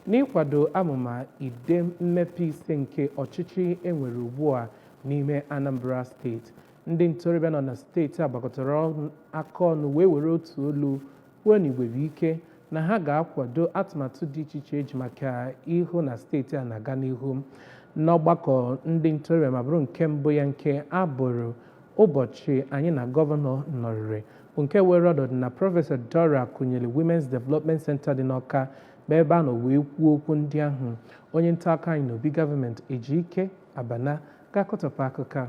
N'ịkwado amụma ide mmepe ise nke ọchịchị enwere ugbu a n'ime Anambra Steeti, ndị ntorobịa nọ na steeti a gbakọtara aka ọnụ wee were otu olu kwuo n'igwe bụ ike na ha ga-akwado atụmatụ dị iche iche eji maka ịhụ na steeti a na-aga n'ihu. N'ọgbakọ ndị ntorobịa ma bụrụ nke mbụ ya nke a bụrụ ụbọchị anyị na gọvanọ nọrịrị, bụ nke were ọnọdụ na Prọfesọ Dora Akunyili Women's Development Center dị n'Awka, bụ ebe a nọ wee kwuo okwu ndị ahụ. Onye nta akụkọ anyị n'obi gọọmenti, Ejike Abana, ga-akọtọpụ akụkọ a.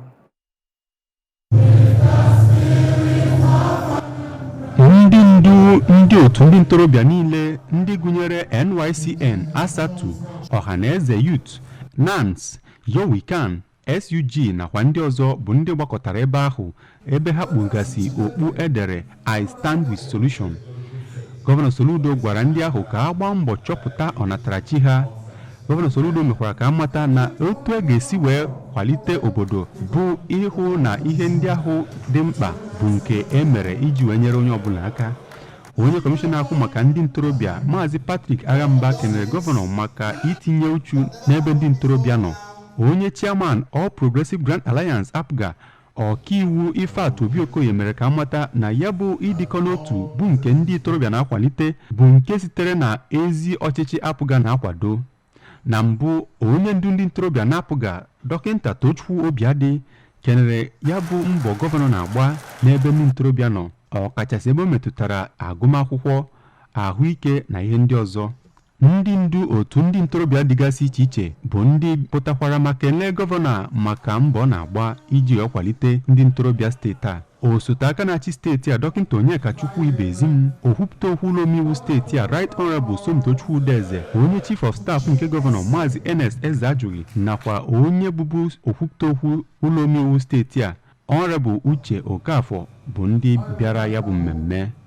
Ndị ndu ndị otu ndị ntorobịa niile, ndị gụnyere NYCN, ASATU, Ọhaneze Youth, NANS, YOWICAN, SUG nakwa ndị ọzọ, bụ ndị gbakọtara ebe ahụ, ebe ha kpugasị okpu edere "I stand with solution". Gọvanọ Soludo gwara ndị ahụ ka a gbaa mbọ chọpụta ọnatarachi ha. Gọvanọ Soludo mekwara ka amata na otu a ga-esi wee kwalite obodo bụ ịhụ na ihe ndị ahụ dị mkpa bụ nke e mere iji wee nyere onye ọbụla aka. Onye kọmishọna ahụ maka ndị ntorobịa, Maazị Patrick Aghamba, kenere gọvanọ maka itinye uchu n'ebe ndị ntorobịa nọ. Onye chairman All Progressive Grand Alliance, APGA, Ọkaiwu Ifeatụ Obi Okoye, mere ka amata na ya bụ ịdịkọ n'otu bụ nke ndị ntorobịa na-akwalite bụ nke sitere na ezi ọchịchị APGA na-akwado. Na mbụ, onye ndu ndị ntorobịa na APGA, Dọkịta Tochukwu Obiadị, kenere ya bụ mbọ gọvanọ na-agba n'ebe ndị ntorobịa nọ, ọkachasị ebe o metụtara agụmakwụkwọ, ahụike na ihe ndị ọzọ. Ndị ndu otu ndị ntorobịa dịgasị iche iche bụ ndị pụtakwara ma kelee gọvanọ maka mbọ ọ na-agba iji wee kwalite ndị ntorobịa steeti a. Osote aka na-achị steeti a, Dọkịta Onyekachukwu Ibezim, okwupụta okwu ụlọ omeiwu steeti a, Right Honorable Somtochukwu Udeze, onye Chief of Staff nke gọvanọ, Maazị Ernest Ezeajughi, nakwa onye bụbu okwupụta okwu ụlọ omeiwu steeti a, Honorable Uche Okafọ, bụ ndị bịara ya bụ mmemme.